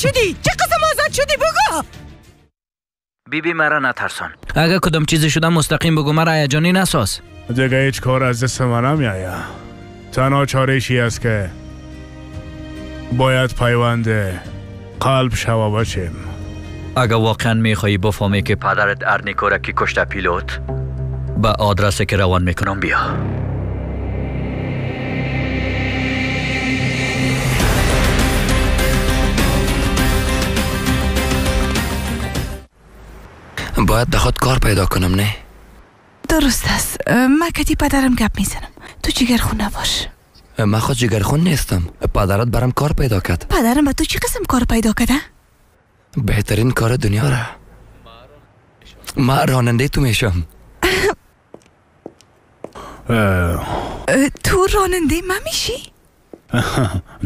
شدی؟ چه قسم آزاد شدی بگو؟ بیبی مرا نترسان. اگه کدام چیزی شده مستقیم بگو، مرا هیجانی نساز. دیگه هیچ کار از دست من نمیآید. تنها چاره‌ای است که باید پیوند قلب شوه باشیم. اگه واقعا میخوایی بفهمی که پدرت ارنیکو را کی کشته پیلوت، به آدرس که روان میکنم بیا. باید به خود کار پیدا کنم. نه درست است. من کتی پدرم گپ میزنم. تو جگرخون نباش. من خود جگرخون نیستم. پدرت برام کار پیدا کرد. پدرم به تو چی قسم کار پیدا کرده؟ بهترین کار دنیا را. من راننده تو میشم. تو راننده من میشی؟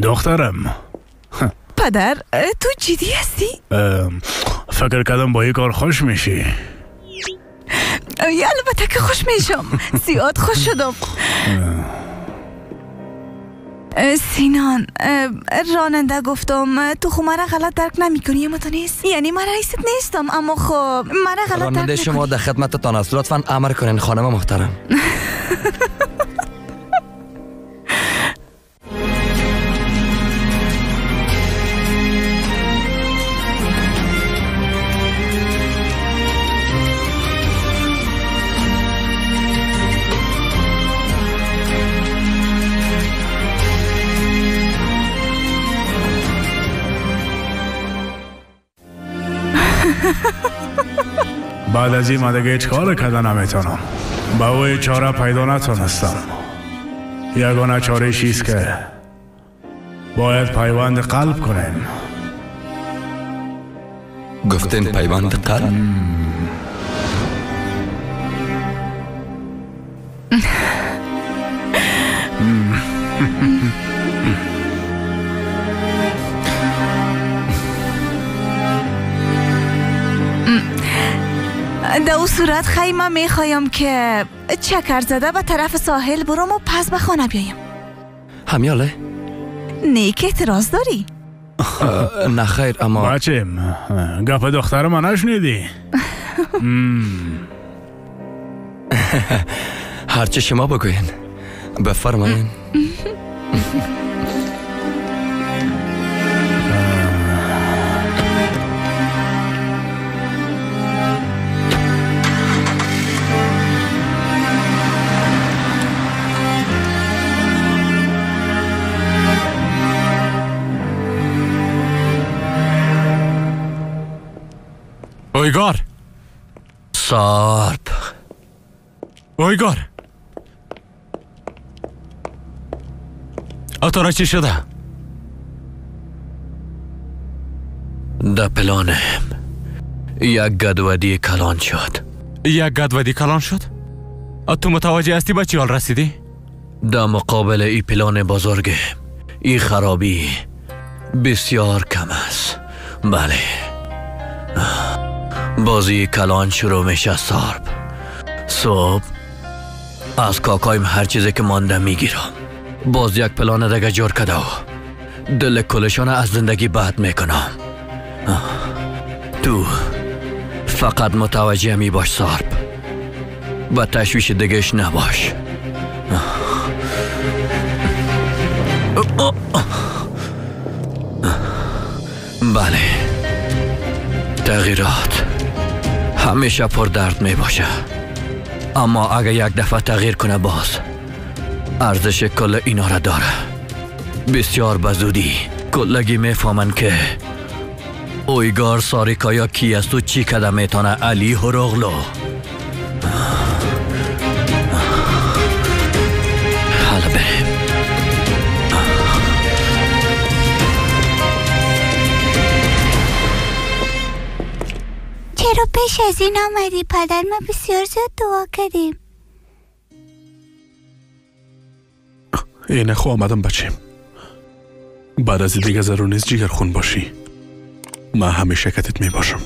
دخترم. پدر تو جدی هستی؟ فکر کردم با این کار خوش میشی. البته که خوش میشم. زیاد خوش شدم. سینان راننده گفتم تو خو مرا غلط درک نمیکنی اما تو نیست، یعنی من رئیست نیستم اما خب مرا غلط درک راننده شما در خدمتتان است، لطفا امر کنین خانم محترم. بعد از این من دیگه هیچ کار کردن نمیتونم. با او چاره پیدا نتونستم. یگانه چاره چیست که باید پیوند قلب کنیم. گفتین پیوند قلب؟ در او صورت خیمه میخوایم که چکر زده به طرف ساحل برم و پس به خانه بیایم. همیاله؟ نه که اعتراض داری؟ نه خیر اما بچم گپ دختر من نشنیدی؟ هرچه شما بگوین بفرمایین. اویگار سارپ اویگار اتارا چی شده؟ در پلانم یک گدودی کلان شد. یک گدودی کلان شد؟ تو متوجه هستی به چی حال رسیدی؟ در مقابل ای پلان بزرگ ای خرابی بسیار کم است. بله بازی کلان شروع میشه سارپ. صبح از کاکایم هر چیزی که مانده میگیرم. باز یک پلان دیگه جور کده و دل کلشان از زندگی بد میکنم. تو فقط متوجه می باش سارپ و تشویش دیگهش نباش. بله تغییرات همیشه پر درد می باشه، اما اگه یک دفعه تغییر کنه باز ارزش کل اینا را داره. بسیار بزودی کلگی میفهمن که اویگار ساریکایا کی است و چی کده میتونه علی هروغلو. حالا بریم. چرا پیش از این آمدی پدر؟ ما بسیار زیاد دعا کردیم. اینه خو آمدم بچیم. بعد از دیگه ضرور نیست جگر خون باشی. من همیشه کتت می باشم.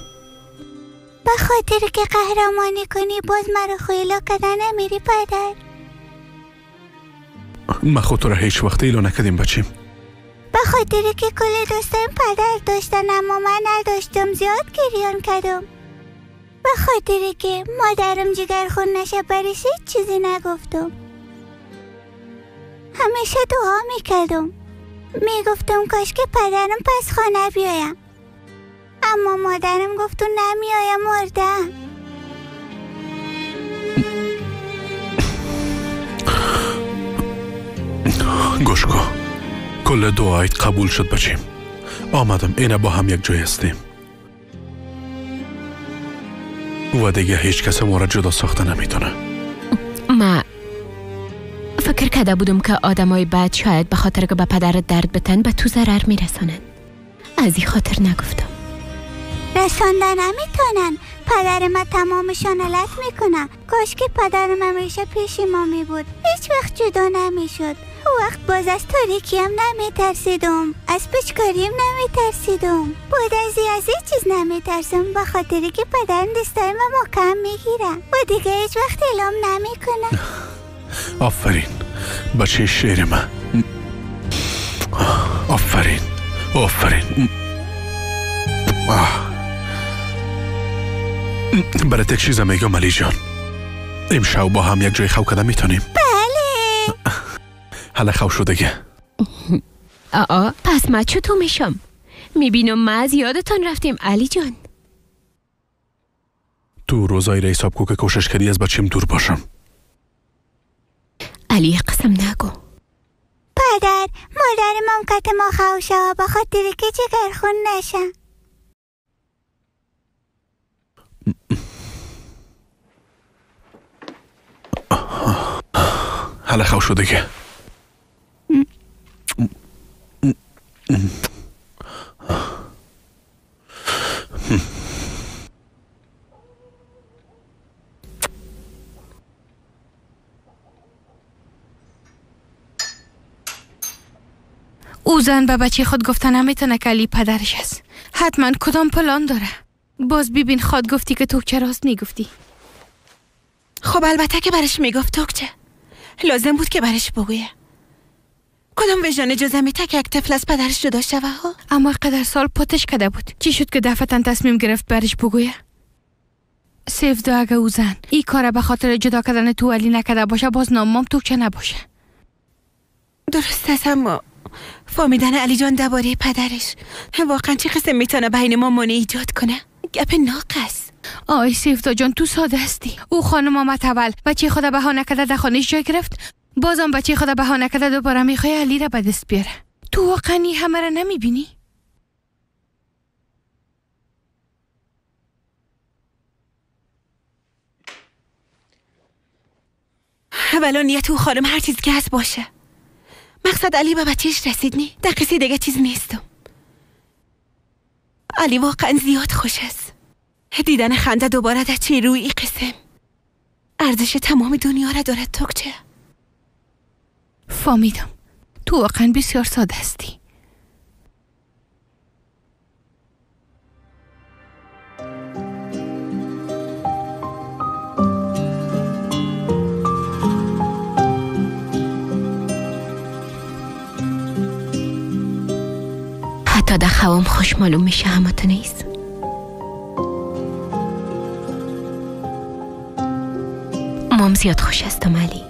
به خاطر که قهرمانی کنی باز مرا خیلا کده نمیری پدر. من خود تو را هیچ وقت ایلا نکردیم بچیم. به خاطر خاطر که کل دوستایم پدر داشتن اما من نداشتم زیاد گریان کردم. به خاطر که مادرم جگرخون نشه برش هیچ چیزی نگفتم. همیشه دعا میکردم، میگفتم کاش که پدرم پس خانه بیایم، اما مادرم گفت تو نمیایم مردم. گوش کن، کل دعایت قبول شد بچیم. آمدم اینه با هم یک جای هستیم و دیگه هیچ کس ما را جدا ساخته نمیتونه. ما فکر کرده بودم که آدمای بد شاید به خاطر که به پدرت درد بتن به تو ضرر میرسانند. از این خاطر نگفتم. رسانده نمیتونن. پدر ما تمامشان علت میکنه. کاش که پدرم همیشه پیش ما می بود، هیچ وقت جدا نمیشد. او وقت باز از تاریکیم نمیترسیدم، از پچکاریم نمیترسیدم، بعد از هیچ چیز نمیترسم، به خاطری که پدرم دستای ما محکم میگیره و دیگه هیچ وقت اعلام نمیکنه. آفرین بچه شیر من، آفرین آفرین. برات یک چیز میگم علی جان، امشب با هم یک جای خو کردن میتونیم؟ بله. حالا خو شو دیگه. آ پس من چطور میشم؟ میبینم ما از یادتان رفتیم علی جان. تو روزای را حساب کو که کوشش کردی از بچیم دور باشم. علی قسم نگو. پدر مادر مام کت ما خو شوه به خاطر که جگرخون نشه. حالا خو شو دیگه. او زن به بچه خود گفته نمیتونه که علی پدرش است. حتما کدام پلان داره. باز ببین خود گفتی که تو چه راست میگفتی. خب البته که برش میگفت توکچه. لازم بود که برش بگویه. کدام وجدان اجازه میده که یک طفل از پدرش جدا شوه ها؟ اما قدر سال پتش کده بود. چی شد که دفعتا تصمیم گرفت برش بگویه؟ سیفدا اگه او زن ای کاره به خاطر جدا کردن تو علی نکده باشه باز نامم توکچه نباشه. درست است، اما فهمیدن علی جان درباره پدرش واقعا چه قسم میتونه بین ما مانع ایجاد کنه؟ گپ ناقص. آی سیفدا جان تو ساده هستی. او خانم آمد اول بچه خود بهانه کرده در خانهش جای گرفت، بازم بچه خود بهانه کرده دوباره میخوای علی را به دست بیاره. تو واقعا این همه را نمیبینی؟ ولی نیت او خانم هر چیز که هست باشه، مقصد علی به بچهش رسید. نی در قصه دیگه چیز نیستم. علی واقعا زیاد خوش است. دیدن خنده دوباره در چه روی قسم ارزش تمام دنیا را دارد. توکچه فهمیدم تو واقعا بسیار ساده هستی. حتی در خوام خوش معلوم میشه همه تو نیست. مام زیاد خوش هستم علی.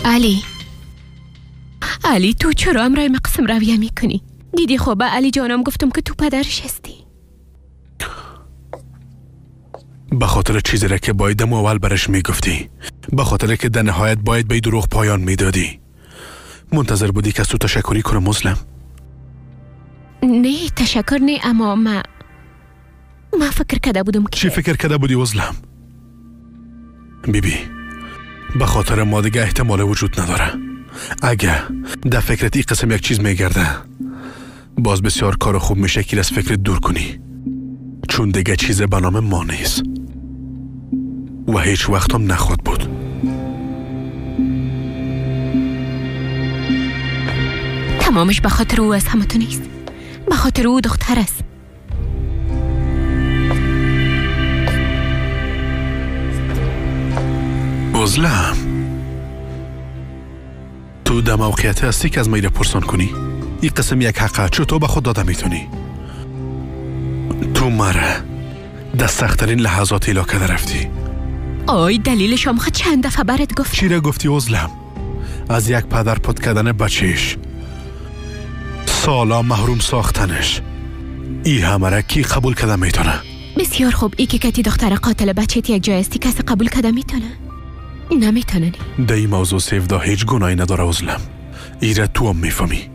علی علی تو چرا امرای مقسم رویه میکنی؟ دیدی خب به علی جانم گفتم که تو پدرش هستی. به خاطر چیزی را که باید اول برش میگفتی، به خاطر که در نهایت باید به دروغ پایان میدادی. منتظر بودی که از تو تشکری کنم مسلم؟ نه تشکر نه، اما ما فکر کرده بودم که چی فکر کرده بودی وزلم؟ بیبی به خاطر ما دیگه احتمال وجود نداره. اگه در فکرت این قسم یک چیز میگرده باز بسیار کار خوب میشه که از فکرت دور کنی. چون دیگه چیز به نام ما نیست و هیچ وقت هم نخواد بود. تمامش به خاطر او از همه تو نیست، به خاطر او دختر است. عزلم، تو در موقعیت هستی که از میره پرسان کنی. این قسم یک حقه چطور به خود داده میتونی؟ تو مره در سختترین لحظات علاقه رفتی. آی دلیلش هم چند دفعه برات گفت. چی را گفتی عزلم؟ از یک پدر پت کردن بچهش، سالا محروم ساختنش، ای همه را کی قبول کرده میتونه؟ بسیار خوب، ای که کتی دختر قاتل بچهت یک جای هستی کسی قبول کرده میتونه؟ نمیتونه. در این موضوع سیفدا هیچ گناهی نداره عزلم، ای را تو هم میفهمی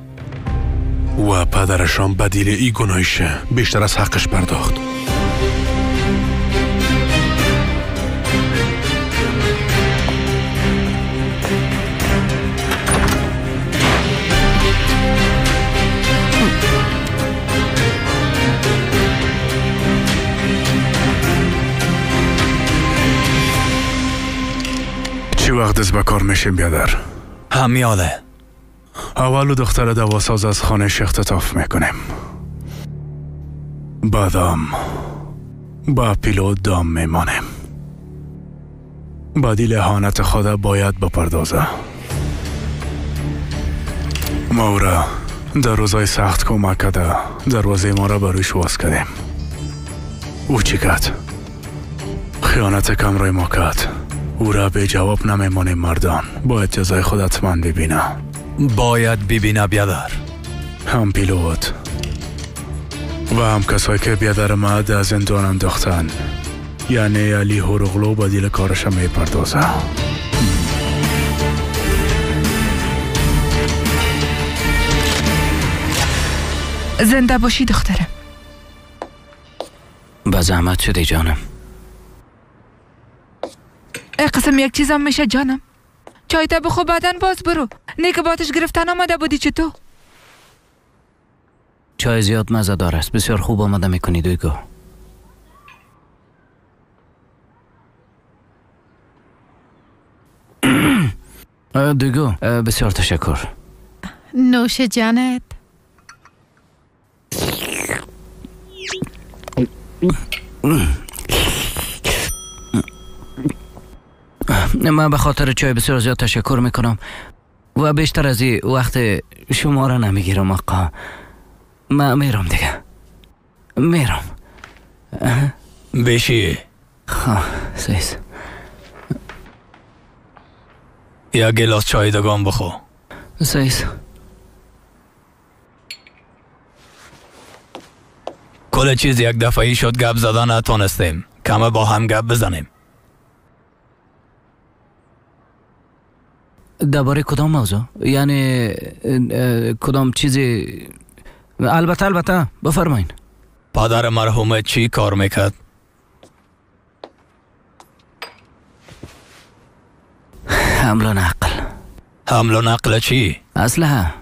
و پدرشان بدیل ای گناهیشه بیشتر از حقش پرداخت. چی وقت از بکار میشیم بیادر؟ همیاله. اول دختر دواساز از خانه اختطاف میکنیم، بعدم با پیلوت دام میمانیم. بدیل اهانت خود باید بپردازه. ما او را در روزای سخت کمک کرده، دروازه ما را برویش واز کردیم. او چی کرد؟ خیانت کم روی ما کرد. او را به جواب نمیمانیم مردان. باید جزای خود حتما ببینه. باید ببینه بیادر. هم پیلوت و هم کسایی که بیادر ما در زندان انداختن، یعنی علی هوروغلو بدیل کارش میپردازه. زنده باشی دخترم. به زحمت شدی جانم. ای قسم یک چیزم میشه جانم. چای تا بخو بعدن باز برو. نه که باتش گرفتن آمده بودی چطور؟ چای زیاد مزه دار است. بسیار خوب آماده میکنی دویگو. دویگو بسیار تشکر. نوش جانت. من به خاطر چای بسیار زیاد تشکر میکنم و بیشتر از این وقت شما را نمیگیرم آقا. من میرم دیگه، میرم. بشی. خب سیز یک گلاس چای دگان بخو. سیز کل چیز یک دفعی شد، گپ زدن نتونستیم. کمه با هم گپ بزنیم. درباره کدام موضوع؟ یعنی کدام چیزی؟ البته البته بفرمایین. پدر مرحوم چی کار میکرد؟ حمل و نقل. حمل و نقل چی؟ اسلحه.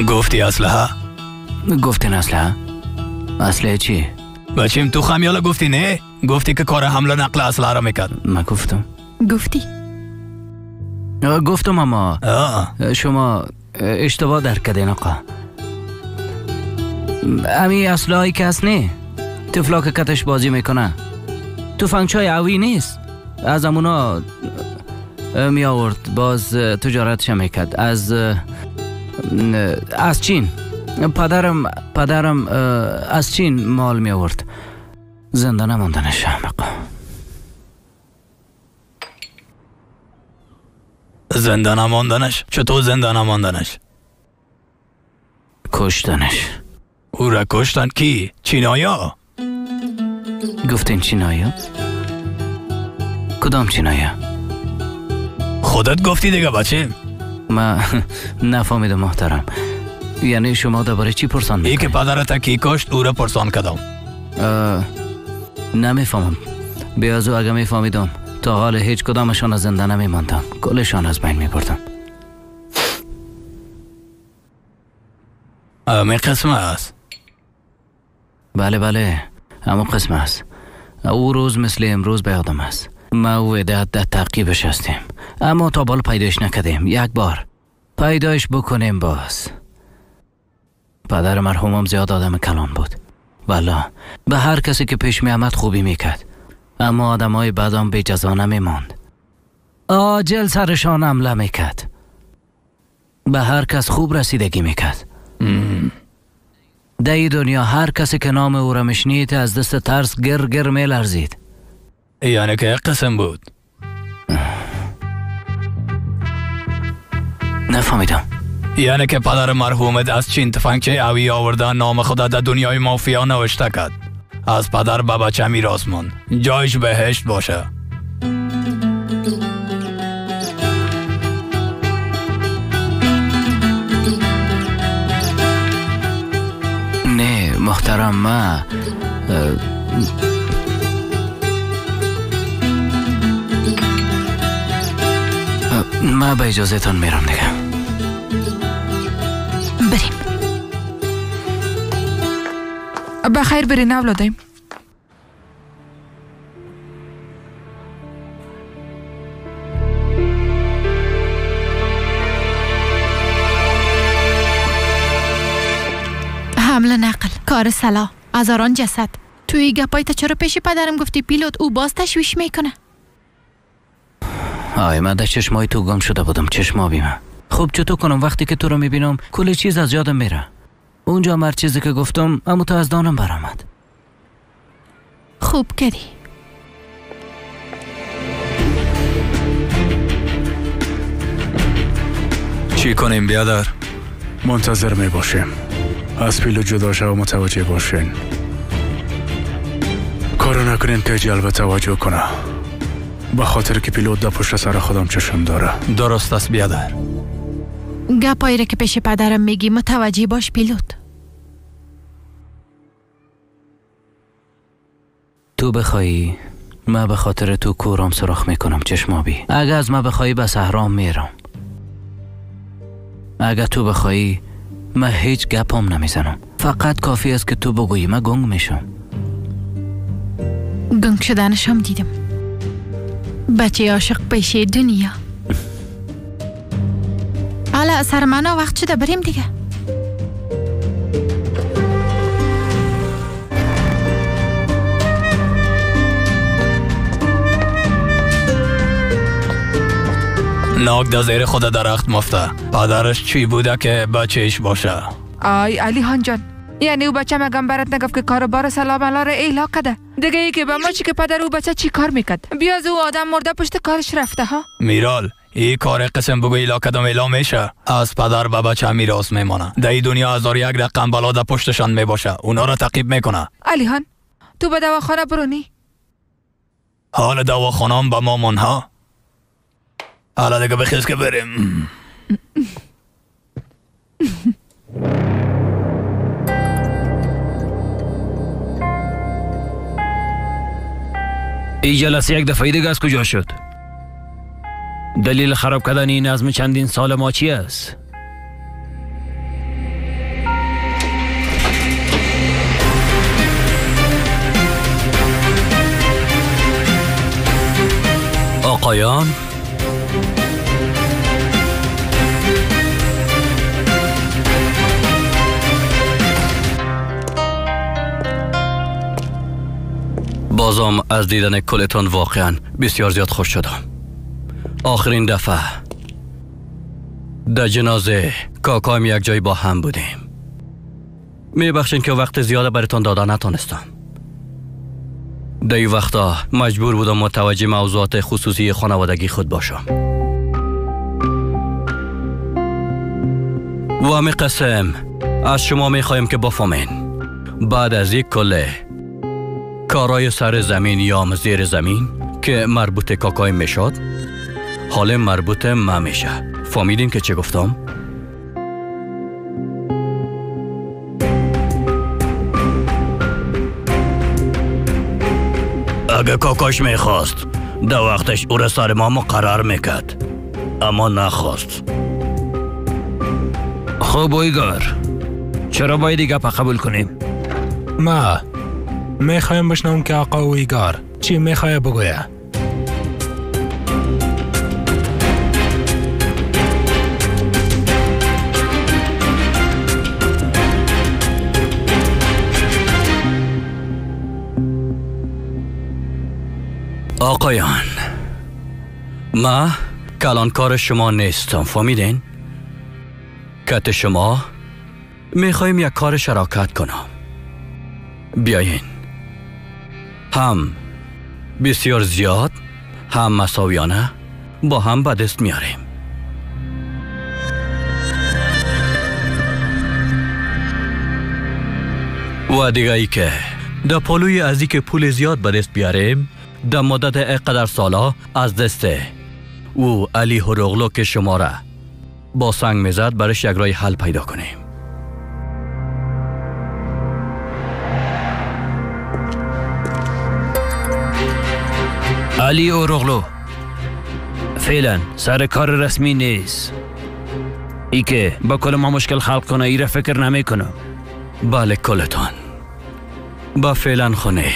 گفتی اسلحه؟ گفتین اسلحه؟ اسلحه چی؟ بچیم تو خمیاله گفتی نه؟ گفتی که کار حمل و نقل اسلحه را میکرد. من گفتم. گفتی؟ گفتم اما شما اشتباه درک کردین آقا. امی اسلحه‌ای که هست نه، طفلا که کتش بازی میکنه، تفنگچای عوی نیست، از امونا می آورد باز تجارتش میکرد از چین. پدرم از چین مال می آورد. زنده نماندنش احمق. زنده نماندنش؟ چطور زنده نماندنش؟ کشتنش. او را کشتن کی؟ چینایا؟ گفتین چینایا؟ کدام چینایا؟ خودت گفتی دیگه بچه. من نفهمیدم محترم. یعنی شما درباره چی پرسان میکنید؟ ای که پدرت کی کشت او را پرسان کردم. نمیفهمم. بیازو اگه میفهمیدم تا حال هیچ کدامشان از زنده نمیماندم، کلشان از بین میبردم. همین قسم است. بله بله، همون قسم است. او روز مثل امروز به یادم است. ما و وداد در تعقیبش هستیم، اما تا بال پیدایش نکردیم. یک بار پیدایش بکنیم باز. پدر مرحومم زیاد آدم کلان بود، والا به هر کسی که پیش می آمد خوبی میکرد، اما آدمای بدام بی جزا نمیماند. عاجل سرشان حمله میکرد، به هر کس خوب رسیدگی میکرد. در دنیا هر کسی که نام او را میشنید از دست ترس گر گر میلرزید. یعنی که قسم بود؟ نفهمیدم. یعنی که پدر مرحومت از چین تفنگچه اوی آورده نام خود در دنیای مافیا نوشته کرد. از پدر به بچه میراث ماند. جایش بهشت باشه. نه محترم، ما ما به اجازه تان میرم دیگه. بریم. بخیر برین اولادیم. حمل نقل، کار سلاح، هزاران جسد. توی گپای تا چرا پیش پدرم گفتی پیلوت؟ او باز تشویش میکنه. آی من در چشمای تو گم شده بودم، چشما بیمه. خب چطور کنم وقتی که تو رو میبینم کل چیز از یادم میره. اونجا هر چیزی که گفتم اما تو از دانم برآمد. خوب کردی. چی کنیم بیادر؟ منتظر میباشیم. از پیلوت جدا شو و متوجه باشین. کارو نکنین که جلب توجه کنه، به خاطر که پیلوت در پشت سر خودم چشم داره. درست است بیادر. گپایی را که پیش پدرم میگی متوجه باش پیلوت. تو بخوایی من به خاطر تو کورم سراخ میکنم چشمابی. اگه از من بخوایی به صحرام میرم. اگه تو بخوایی من هیچ گپم نمیزنم. فقط کافی است که تو بگویی من گنگ میشم. گنگ شدنشم دیدم. بچه عاشق پیش دنیا. حالا سر من وقت شده بریم دیگه. ناک در زیر خود درخت مفته. پدرش چی بوده که بچهش باشه؟ آی علی خان جان، یعنی او بچه مگم برات نگفت که کاروبار سلام الله را ایلا کده؟ دیگه ای که به ما چی که پدر او بچه چی کار میکرد؟ بیاز او آدم مرده پشت کارش رفته ها. میرال ای کار قسم بگو ایلا کدام ایلا میشه. از پدر به بچه میراث میمانه. در این دنیا هزار یک رقم بلا در پشتشان میباشه، اونا را تعقیب میکنه. علی خان تو به دواخانه برونی؟ حال دواخانه به ما ها. حالا دیگه بخیز که بریم. این جلسه یک دفعه دیگه از کجا شد؟ دلیل خراب کردن این نظم چندین سال ما چی است؟ آقایان، بازم از دیدن کلتان واقعا بسیار زیاد خوش شدم. آخرین دفعه در جنازه کاکایم یک جای با هم بودیم. میبخشین که وقت زیاده براتان داده نتانستم. در این وقتا مجبور بودم متوجه موضوعات خصوصی خانوادگی خود باشم. و می قسم از شما میخوایم که بفهمین بعد از یک کله کارای سر زمین یا زیر زمین که مربوط کاکای میشد حال مربوط ما میشه. فهمیدین که چه گفتم؟ اگه کاکاش میخواست در وقتش او را سر ما مقرر میکرد، اما نخواست. خب ایگار، چرا باید گپ قبول کنیم؟ ما میخوایم بشنوم که آقا اویگار چی میخواه بگویه. آقایان، ما کلانکار شما نیستم، فهمیدین؟ کت شما میخوایم یک کار شراکت کنم. بیاین هم بسیار زیاد هم مساویانه با هم به دست میاریم. و دیگه ای که در پالوی از که پول زیاد به دست بیاریم، در مدت اقدر سالا از دست او علی هروغلو که شما را با سنگ میزد برش یک رای حل پیدا کنیم. علی اورغلو فعلا سر کار رسمی نیست. ای که با کل ما مشکل خلق کنه ای را فکر نمی کنم. بله کلتان با فعلا خونه.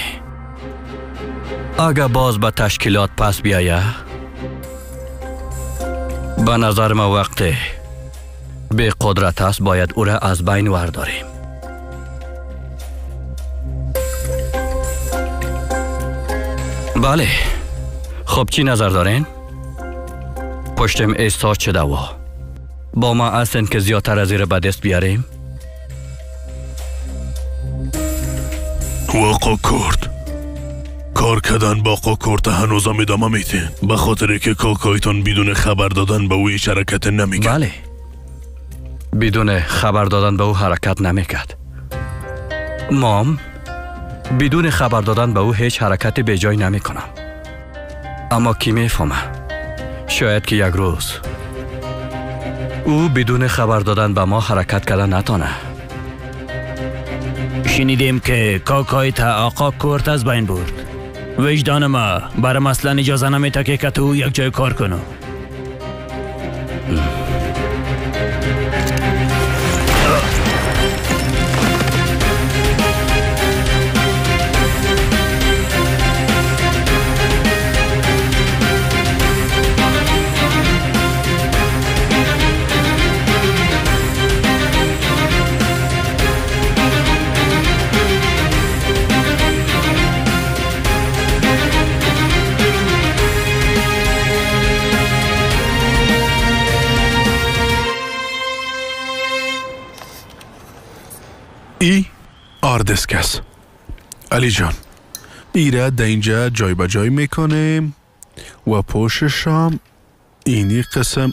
اگه باز به تشکیلات پس بیایه، به نظر ما وقت به قدرت است، باید او را از بین ورداریم. بله. خب چی نظر دارین؟ پشتم ایستاد چه دوا با ما هستن که زیادتر از به دست بیاریم؟ واقع کرد کار کردن با آقا کرد هنوزم ادامه میتین، به خاطر که کاکایتان بدون خبر دادن به او هیچ حرکت نمیکرد. بله، بدون خبر دادن به او حرکت نمیکرد. مام بدون خبر دادن به او هیچ حرکت به جای نمیکنم. اما کی میفهمه؟ شاید که یک روز او بدون خبر دادن به ما حرکت کردن نتانه. شنیدیم که کاکای تا آقا کرد از بین برد. وجدان ما برام اصلا اجازه نمیده که تو یک جای کار کنم. ای آردسک است. علی جان، ایره در اینجا جای به جای میکنیم و پوششم اینی قسم.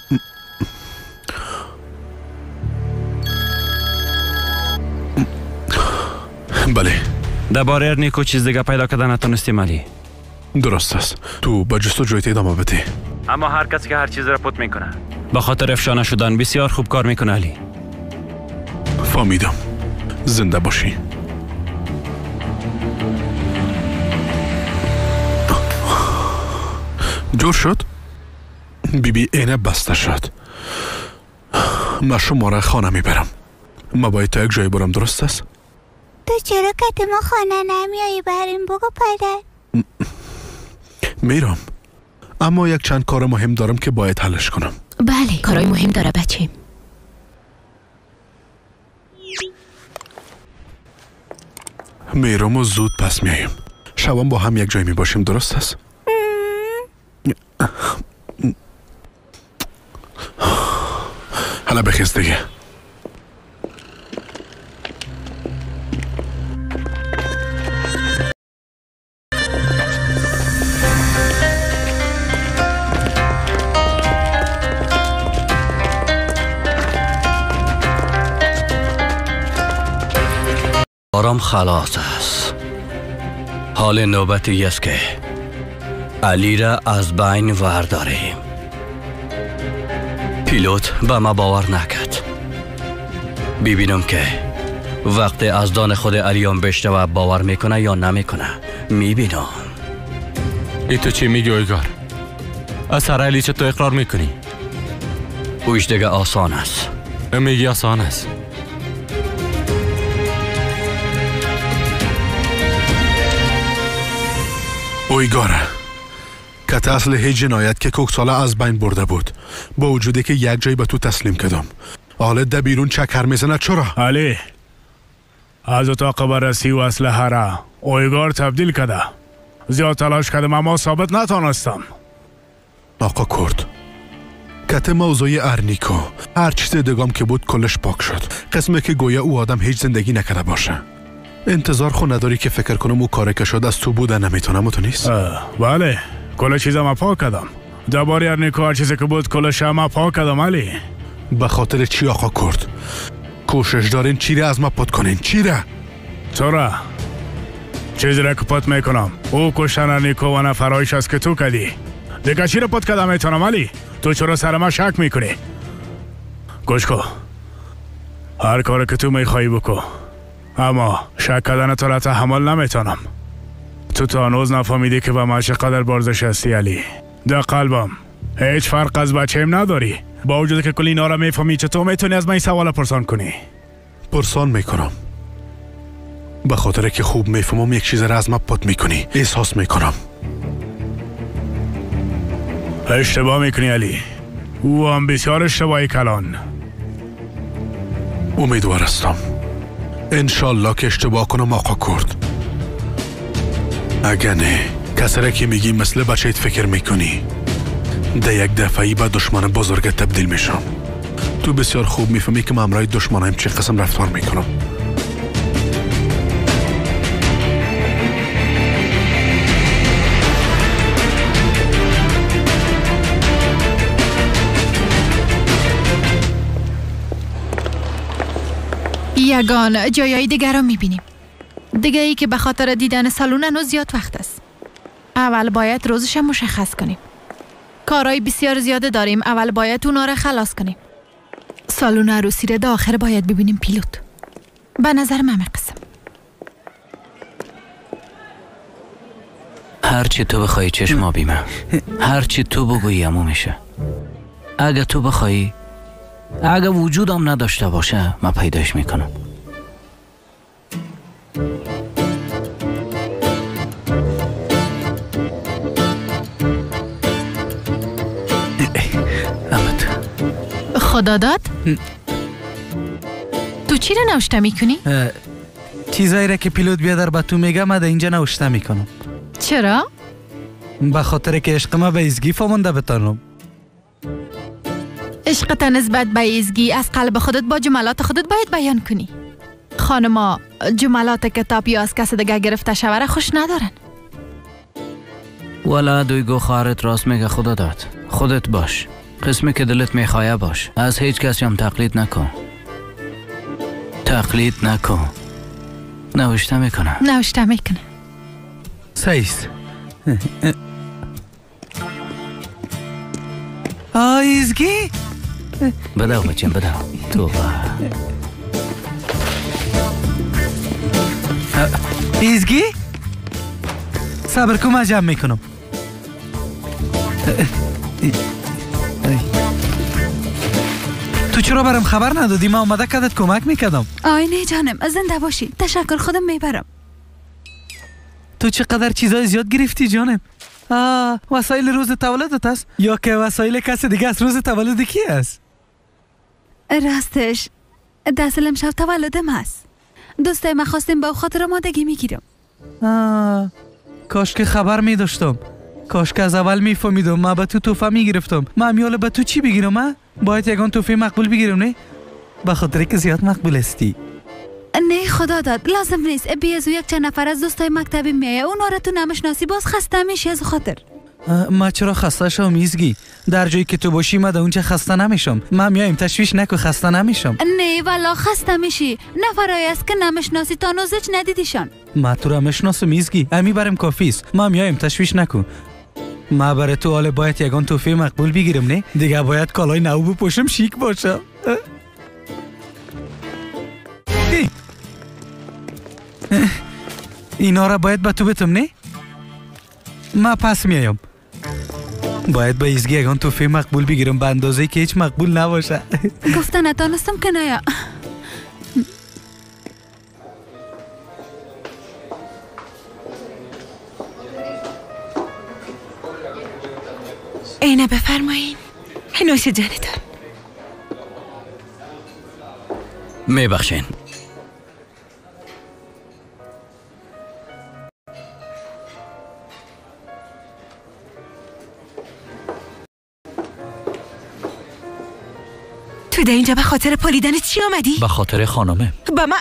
بله. درباره ارنیکو چیز دیگه پیدا کردن نتونستیم علی. درست است. تو با جستجویت ادامه بده. اما هر کسی که هر چیز را پت میکنه به خاطر افشا نشدن بسیار خوب کار میکنه علی. فهمیدم. زنده باشی. جور شد؟ بی بی اینه بسته شد. ما شما را خانه میبرم. ما باید تا یک جای برم، درست است؟ تو چرا کت ما خانه نمیایی بریم بگو پدر؟ میرم، اما یک چند کار مهم دارم که باید حلش کنم. بله، کارای مهم داره بچه. میرم و زود پس میایم. شبم با هم یک جای میباشیم، درست است؟ حالا بخیز دیگه. آرام خلاص است. حال نوبتی است که علی را از بین ورداریم. پیلوت به ما باور نکرد. ببینم که وقت از دان خود علیام بشنوه باور میکنه یا نمیکنه. میبینم. ای تو چی میگی اویگار؟ از سر علی چه تو اقرار میکنی؟ اوش دیگه آسان است. میگی آسان است. اویگاره که اصل هیچ جنایت که کوکساله از بین برده بود، با وجودی که یک جایی به تو تسلیم کردم، حالا ده بیرون چکر میزنه. چرا؟ علی از اتاق بررسی و اسلحه را اویگار تبدیل کرده. زیاد تلاش کردم اما ثابت نتانستم. آقا کرد کت موضوع ارنیکو هر چیز دگام که بود کلش پاک شد، قسمه که گویا او آدم هیچ زندگی نکرده باشه. انتظار خو نداری که فکر کنم او کاره که شد از تو بوده نمیتونم و تو نیست؟ بله کل چیزم ما پاک کردم. درباره ارنیکو هر چیزی که بود کلش ما پاک کردم. علی به خاطر چی آقا کرد؟ کوشش دارین چی را از ما پات کنین؟ چی را؟ تو چیزی را که پات میکنم او کشتن ارنیکو و نفرایش است که تو کردی. دیگه چی را پات کردم میتونم علی؟ تو چرا سر ما شک میکنی؟ گوش کن، هر کار که تو میخوایی بکن، اما شک کردن تو را تحمل نمیتونم. تو تا هنوز نفهمیدی که به من چقدر بارزش هستی علی. در قلبم هیچ فرق از بچه‌م نداری. با وجود که کل اینا را میفهمی، چطور میتونی از من این سوال پرسان کنی؟ پرسان میکنم به خاطر که خوب میفهمم یک چیز را از من پات میکنی. احساس میکنم اشتباه میکنی علی. او هم بسیار اشتباهی کلان. امیدوار هستم انشالله که اشتباه کنم آقا کرد. اگه نه کسی را که میگی مثل بچه‌ت فکر میکنی، در یک دفعی به دشمن بزرگ تبدیل میشم. تو بسیار خوب میفهمی که من همراه دشمنایم چه قسم رفتار میکنم. یگان جایای دیگر را میبینیم. دیگه ای که به خاطر دیدن سالون هنوز زیاد وقت است. اول باید روزش مشخص کنیم. کارهای بسیار زیاده داریم، اول باید اونا را خلاص کنیم. سالون عروسی را آخر باید ببینیم پیلوت. به نظر من قسم. هرچی تو بخوای چشما بیمه، هرچی تو بگویی امو میشه. اگه تو بخوایی، اگه وجودم نداشته باشه، من پیداش میکنم. خدا داد؟ تو چی را نوشته میکنی؟ چیزایی را که پیلوت بیادر به تو میگه من در اینجا نوشته میکنم. چرا؟ به خاطر که عشق ما به ایزگی فهمانده بتانم. عشقت نسبت به ایزگی از قلب خودت با جملات خودت باید بیان کنی. خانما جملات کتاب یا از کس دیگه گرفته شوه را خوش ندارن. والا دویگو خواهرت راست میگه. خدا داد خودت باش، قسمی که دلت میخوایه باش، از هیچ کسی هم تقلید نکن. تقلید نکن. نوشته میکنه. نوشته میکنه. سیست. آیزگی؟ بداو بچیم بداو. توبه. ایزگی؟ صبر کن من جمع میکنم. تو چرا برام خبر ندادی؟ من آمده کدت کمک میکردم. آی نه جانم، زنده باشی. تشکر، خودم میبرم. تو چقدر چیزای زیاد گرفتی جانم. وسایل روز تولدت است یا که وسایل کس دیگه است؟ روز تولد کی است؟ راستش داصل امشب تولدم است. دوستای من خواستیم با خاطر آمادگی میگیرم. کاش که خبر می داشتم. کاش که از اول میفهمیدم. من به تو توفه میگرفتم. من میاله به تو چی بگیرم؟ باید یگان توفه مقبول بگیرم نه؟ به خاطر که زیاد مقبول هستی. نه خدا داد لازم نیست. بی از یک چند نفر از دوستای مکتبی میایه، اونا را تو نمیشناسی، باز خسته میشی از خاطر. ما چرا خسته شم ایزگی؟ در جایی که تو باشی من در اونجا خسته نمیشم. من میایم، تشویش نکو، خسته نمیشم. نه والا خسته میشی. نفرایی است که نمیشناسی، تا هنوز هیچ ندیدیشان. ما تو را میشناسم ایزگی، امی برم کافی است. ما میایم، تشویش نکو. ما برای تو حالا باید یگان توفه مقبول بگیرم نه؟ دیگه باید کالای نو بپوشم شیک باشم. اینا را باید به تو بتم نه؟ ما پس میایم. باید به ایزگی یگان توفه مقبول بگیرم به اندازه که هیچ مقبول نباشه. گفته نتانستم که نیا. اینه بفرمایین. نوش جانتان. میبخشین. تو در اینجا به خاطر پالیدن چی آمدی؟ به خاطر خانمه. با من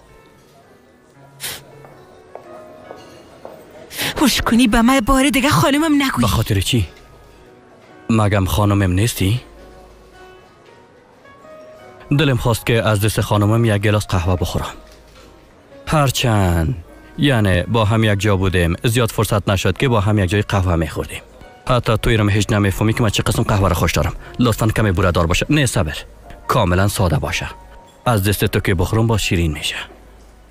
هوش کنی به من بار دیگه خانمم نگویی. به خاطر چی؟ مگم خانمم نیستی؟ دلم خواست که از دست خانمم یک گلاس قهوه بخورم. هرچند یعنی با هم یک جا بودیم، زیاد فرصت نشد که با هم یک جای قهوه میخوردیم. حتی توی رم هیچ نمیفهمی که من چه قسم قهوه را خوش دارم. لطفاً کمی بوره دار باشه. نه صبر، کاملا ساده باشه. از دست تو که بخورم با شیرین میشه.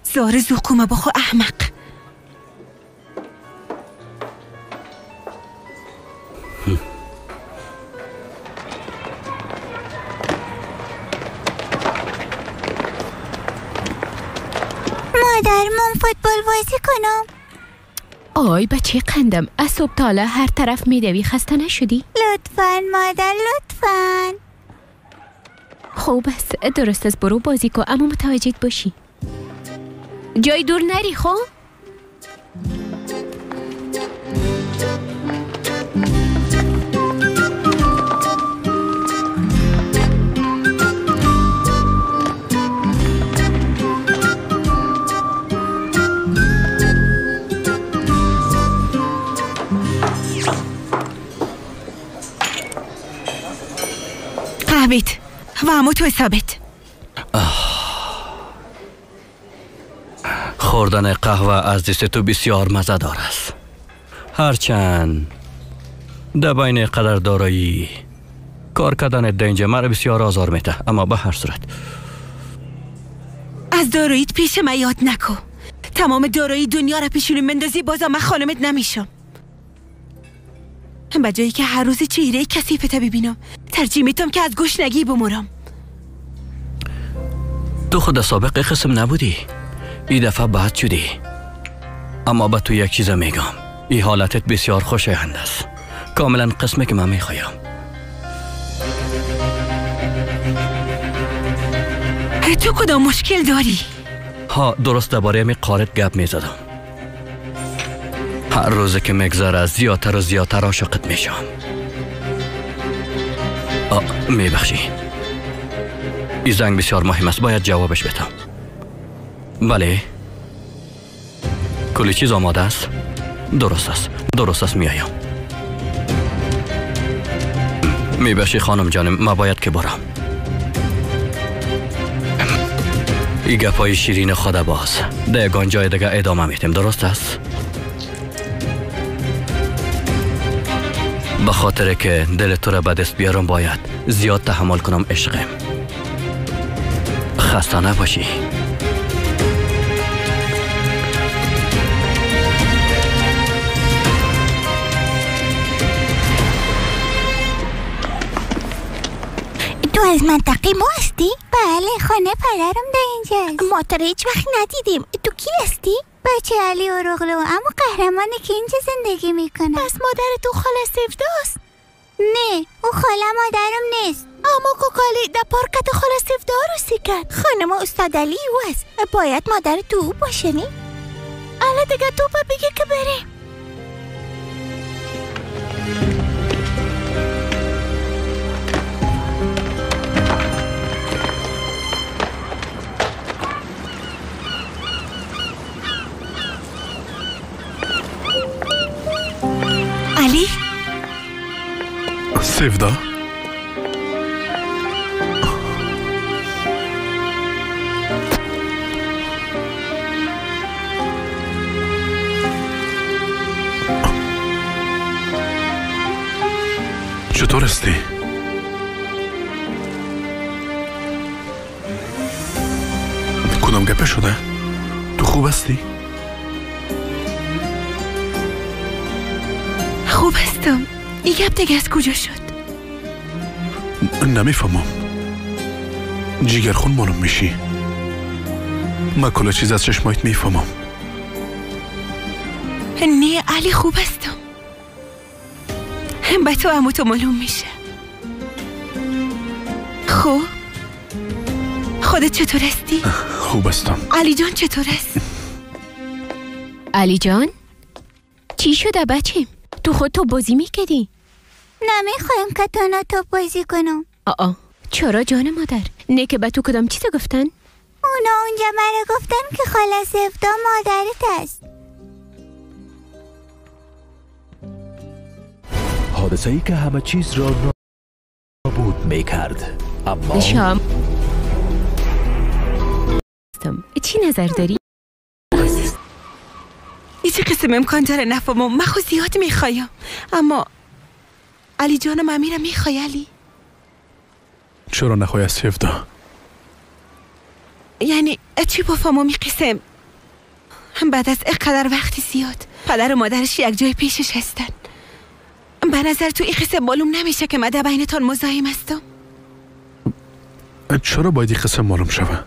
زار زقومه بخو احمق. مادر من فوتبال بازی کنم. آی بچه قندم، از صبح تا حالا هر طرف میدوی، خسته نشدی؟ لطفاً مادر لطفاً. خوب است، درست است، برو بازی کن، اما متوجه باشی جای دور نری. خب قهویت و همو تو ثابت. خوردن قهوه از دست تو بسیار مزه دار است. هرچند در بین قدر دارایی کار کردن در اینجا مرا بسیار آزار میده، اما به هر صورت از داراییت پیش من یاد نکن. تمام دارایی دنیا را پیشونی مندازی بازم من خانمت نمیشم. به جایی که هر روز چهره کثیفت ببینم ترجیح میدم که از گشنگی بمرم. تو خود سابق قسم نبودی، این دفعه بد شدی. اما به تو یک چیز میگم، این حالتت بسیار خوشایند است، کاملا قسمی که من میخوایم. تو کدام مشکل داری؟ ها درست درباره می قارت گپ میزدم. هر روزی که میگذره زیادتر و زیادتر عاشقت میشم. میبخشی، این زنگ بسیار مهم است، باید جوابش بدم. بله کلی چیز آماده است؟ درست است، درست است، میایم. میبخشی خانم جانم، ما باید که برم. این گپای شیرین خود باز در یگان جای دیگه ادامه میدیم، درست است؟ به خاطر که دل تو را به دست بیارم باید زیاد تحمل کنم عشقم. خسته نباشی. تو از منطقه ما هستی؟ بله، خانه پدرم در اینجاست. ما تو را هیچ وقت ندیدیم. تو کی هستی؟ بچه علی اوروغلو، اما قهرمانی که اینجا زندگی میکنه. پس مادر تو خاله سفداست؟ نه، او خاله مادرم نیست. اما کوکالی در پارکت خاله سفدا رو کرد. خانم استاد علی او است، باید مادر تو او باشه. نه؟ الان دیگه تو بگی که بریم. علی؟ سفدا؟ چطور هستی؟ کدام گپه شده؟ تو خوب هستی؟ خوب هستم. این گپ دیگه از کجا شد؟ نمیفهمم. جیگرخون معلوم میشی. من کل چیز از چشمایت میفهمم. نه علی، خوب هستم. به تو عمو تو معلوم میشه. خب خودت چطور هستی؟ خوب هستم. علی جان چطور است؟ علی جان چی شده بچه؟ تو خود تو بازی میکردی؟ نمیخوایم که تانا تو بازی کنم. آه چرا جان مادر؟ نه که به تو کدام چیز گفتن؟ اونا اونجا مرا گفتن که خاله سفدا مادرت است. حادثه ای که همه چیز را نابود میکرد. اما شام چی نظر داری؟ هیچ قسم امکان داره نفهمم. من خود زیاد میخوایم، اما علی جانم امیرم میخوای علی؟ چرا نخوای از سفدا؟ یعنی چی بفهمم این قسم؟ هم بعد از اقدر وقتی زیاد پدر و مادرش یک جای پیشش هستن. به نظر تو این قسم معلوم نمیشه که من در بینتان مزاحم هستم؟ چرا باید این قسم معلوم شوه؟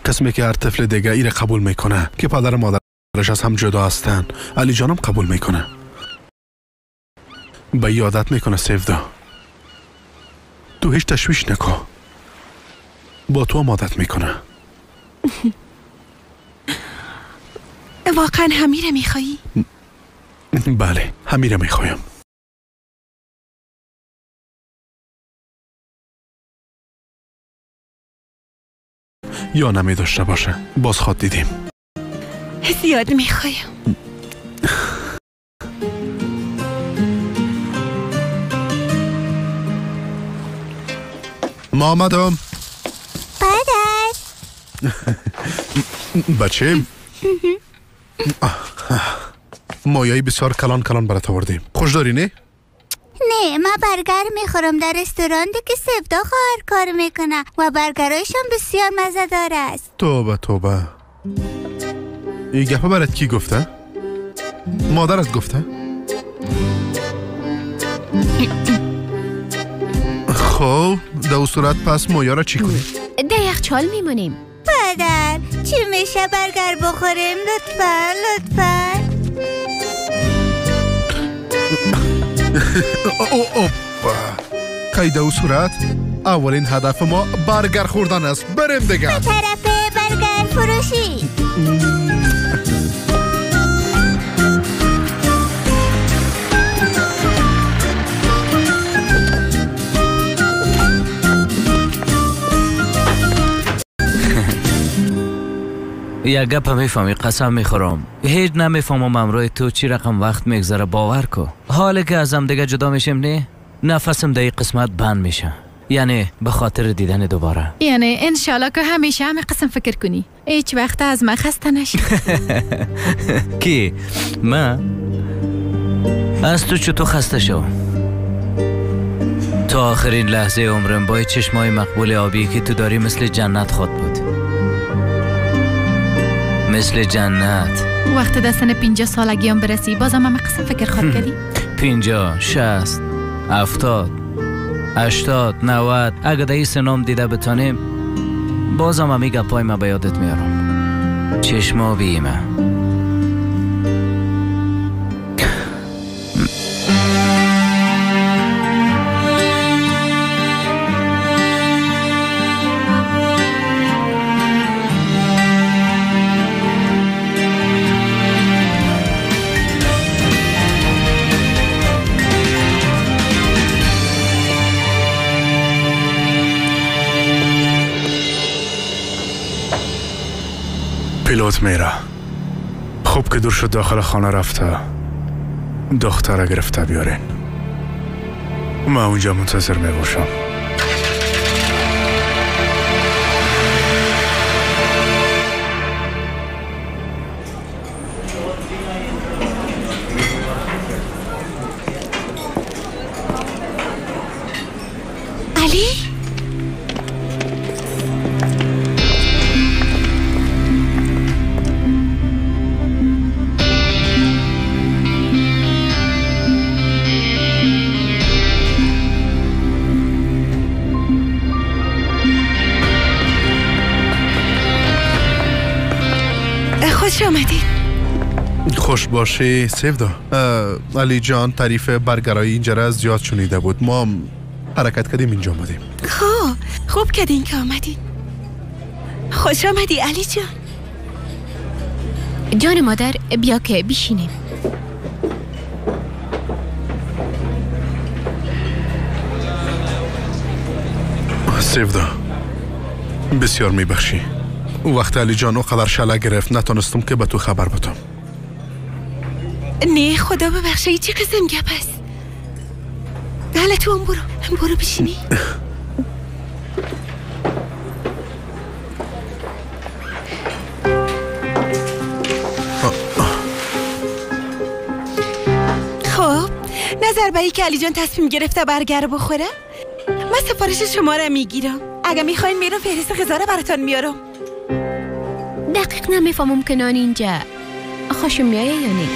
قسمی که هر طفل دیگه ایره قبول میکنه که پدر و مادرش از هم جدا هستن، علی جانم قبول میکنه. به یادت میکنه سفدا. تو هیچ تشویش نکن، با تو هم عادت میکنه. واقعا همیره میخوایی؟ بله همیره میخوایم. یا نمی داشته باشه باز خواد دیدیم. زیاد میخوایم. ما آمدم. پدر. بچه مایای بسیار کلان کلان برات آوردیم. خوش داری نه؟ نه من برگر میخورم در رستوران که سفدا خواهر کار میکنه و برگرایشان بسیار مزه دار است. توبه توبه. این گپه برات کی گفته؟ مادرت گفته؟ خب در اون صورت پس مایا را چی کنیم؟ در یخچال میمونیم. پدر چی میشه برگر بخوریم؟ لطفا لطفا. او قید او صورت اولین هدف ما برگر خوردن است. بریم دیگه به طرف برگر فروشی. یک گپ میفهمی قسم میخورم هیچ نمیفهمم امروی تو چی رقم وقت میگذره. باور کو حالی که ازم دیگه جدا میشیم نه نفسم در این قسمت بند میشه، یعنی به خاطر دیدن دوباره. یعنی انشالله که همیشه همه قسم فکر کنی، هیچ وقت از من خسته نشی. کی؟ من؟ از تو چطور خسته شو؟ تا آخرین لحظه عمرم با چشمای مقبول آبی که تو داری مثل جنت خود بود، مثل جنت. وقت در سن 50 سالگی هم برسی بازم همه قسم فکر خود کردی؟ 50، 60، 70، 80، 90 اگه در این سنم دیده بتانیم بازم همی گپای ما به یادت میارم. چشما بیمه. پیلوت میره. خوب که دور شد داخل خانه رفته. دختره گرفته بیارین. من اونجا منتظر میباشم. علی؟ خوش آمدید. خوش باشی سیودا. علی جان تعریف برگرای اینجا را زیاد شنیده بود، ما حرکت کردیم اینجا آمدیم. خب خوب کردین که آمدین. خوش آمدی علی جان. جان مادر بیا که بشینیم. سیودا بسیار میبخشی، او وقت علی جان او قدر شله گرفت نتونستم که به تو خبر بدم. نه خدا ببخشه، چه قسم گپ است. حالا تو هم برو بشینی. خب نظر به که علی جان تصمیم گرفته برگر بخوره، من سفارش شما را میگیرم. اگه میخواین میرم فهرست غذا را براتون میارم. دقیق نمیفهمم که نان اینجا خوشم میایه یا نه،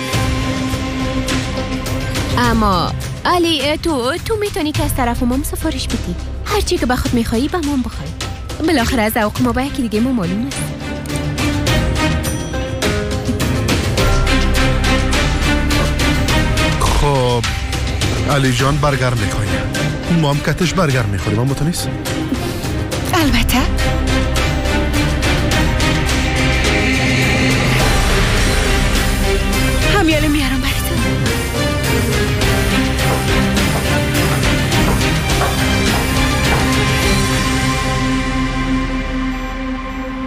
اما علی تو میتونی که از طرف ما سفارش بدی. هرچی که به خود میخوایی به ما بخوای. بالاخره از ذوق ما با یکی دیگه ما معلوم است. خب علی جان برگر میخوایه، ما هم کتش برگر میخوریم. اما تو نیست؟ البته. همیاله میارم براتون.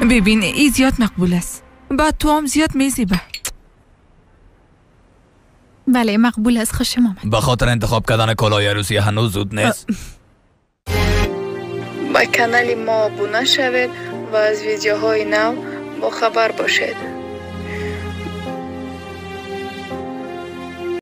ببین ای زیاد مقبول است، بعد تو هم زیاد میزیبه. بله مقبول است، خوشم آمد. به خاطر انتخاب کردن کلاه عروسی هنوز زود نیست. به کانال ما ابونه شوید و از ویدیوهای نو با خبر باشید.